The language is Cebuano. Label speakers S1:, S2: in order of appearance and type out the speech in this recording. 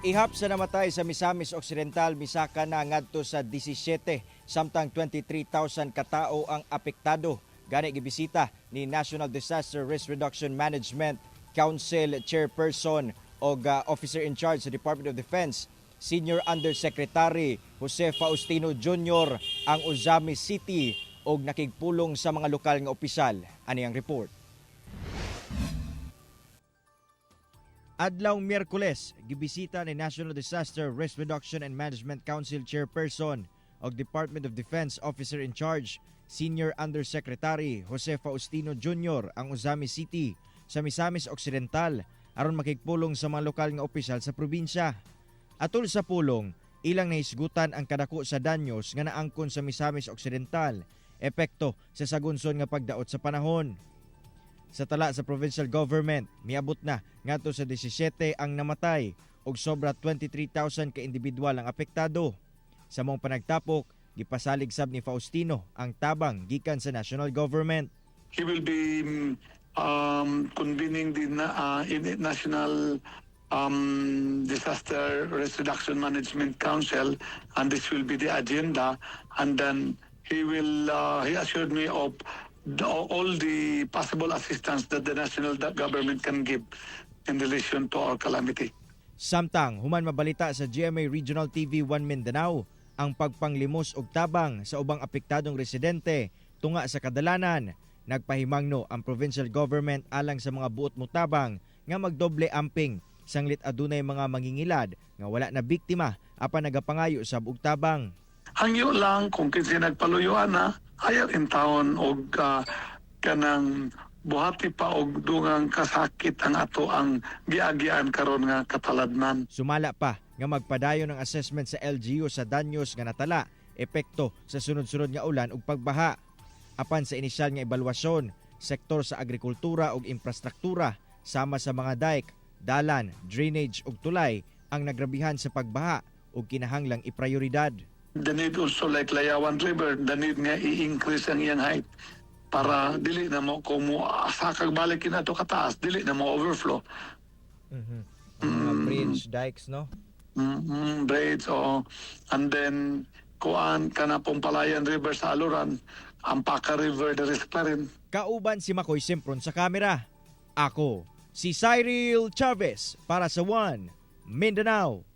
S1: Ihap sa namatay sa Misamis Occidental misaka na ngadto sa 17, samtang 23,000 katao ang apektado. Gani gibisita ni National Disaster Risk Reduction Management Council Chairperson og Officer in Charge sa Department of Defense, Senior Undersecretary Jose Faustino Jr. ang Ozamiz City og nakigpulong sa mga lokal nga opisyal. Ani ang report. Adlaw Miyerkules, gibisita ni National Disaster Risk Reduction and Management Council Chairperson og Department of Defense Officer in Charge, Senior Undersecretary Jose Faustino Jr. ang Ozamiz City sa Misamis Occidental aron makigpulong sa mga lokal nga opisyal sa probinsya. Atol sa pulong, ilang nahisgutan ang kadako sa danyos nga naangkon sa Misamis Occidental, epekto sa sagunson nga pagdaot sa panahon. Sa tala sa provincial government, miabot na ngadto sa 17 ang namatay ug sobra 23,000 ka individual ang apektado. Sa maong panagtapok, gipasalig sab ni Faustino ang tabang gikan sa national government.
S2: He will be convening the National Disaster Risk Reduction Management Council, and this will be the agenda. And then he assured me of all the possible assistance that the national government can give in relation to our calamity.
S1: Samtang human mabalita sa GMA Regional TV 1 Mindanao ang pagpanglimos og tabang sa ubang apektadong residente tunga sa kadalanan, nagpahimangno ang provincial government alang sa mga buot motabang nga magdoble amping sanglit adunay mga mangingilad nga wala na biktima apan nagapangayo sab og tabang.
S2: Hangyo lang kung kinsay nagpaluyo ana, ayaw intawon og kanang buhati pa og dungang kasakit ang ato ang giagian karon nga kataladnan.
S1: Sumala pa nga magpadayon ang assessment sa LGU sa danyos nga natala epekto sa sunod-sunod nga ulan ug pagbaha. Apan sa inisyal nga ebaluasyon, sektor sa agrikultura ug infrastruktura sama sa mga dike, dalan, drainage ug tulay ang nagrabihan sa pagbaha ug kinahanglang iprioridad.
S2: The need also, like Layawan River, the need nga i-increase ang iyang height para dili na mo kung mo asa kag balik kinato kataas, dili na mo overflow.
S1: Mga bridge, dikes, no?
S2: Bridge, oo. And then kuan kana pong Palayan River sa Aluran, Ampaka River diri sa Clarin.
S1: Kauban si Makoy Sempron sa kamera. Ako, si Cyril Chavez para sa One Mindanao.